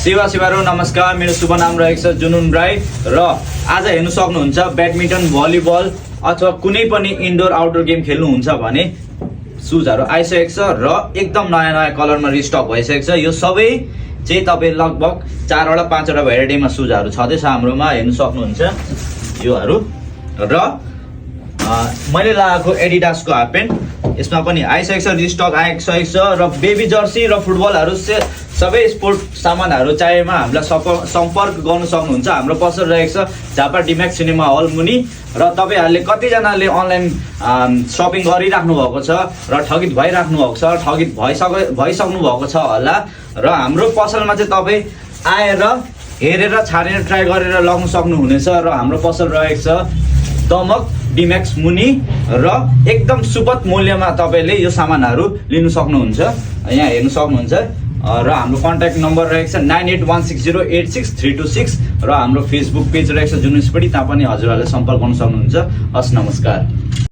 सेवारो नमस्कार, मेरो शुभ नाम रहेको छ जुनुन राई र आज हेर्नु सक्नुहुन्छ ब्याडमिन्टन, भलिबल अथवा कुनै पनि इन्डोर आउटडोर गेम खेल्नुहुन्छ भने सुजहरू आइसकेको छ र एकदम नयाँ कलरमा रिस्टक भइसकेको छ। यो सबै चाहिँ तपाईँ लगभग 4 वटा 5 वटा भेराइटीमा सुजहरू छँदैछ हाम्रोमा, हेर्नु सक्नुहुन्छ योहरू। र मैले लगाएको एडिडासको हाफ प्यान्ट यसमा पनि आइसकेको छ, रिस्टक आइसकेको छ र बेबी जर्सी र फुटबलहरू सबै स्पोर्ट सामानहरू चाहिएमा हामीलाई सम्पर्क गर्न सक्नुहुन्छ। हाम्रो पसल रहेको छ झापा डिम्याक्स सिनेमा हल मुनि र तपाईँहरूले कतिजनाले अनलाइन सपिङ गरिराख्नु भएको छ र ठगित भइराख्नु भएको छ, ठगित भइसक्नु भएको छ होला। र हाम्रो पसलमा चाहिँ तपाईँ आएर हेरेर छानेर ट्राई गरेर लगाउन सक्नुहुनेछ। र हाम्रो पसल रहेको छ दमक डिम्याक्स मुनि र एकदम सुपथ मूल्यमा तपाईँले यो सामानहरू लिनु सक्नुहुन्छ। यहाँ हेर्नु सक्नुहुन्छ र हाम्रो कन्ट्याक्ट नम्बर रहेको छ 9816086326 र हाम्रो फेसबुक पेज रहेको छ जुनुन स्पोर्टी, त्यहाँ पनि हजुरहरूले सम्पर्क गर्न सक्नुहुन्छ। हस्, नमस्कार।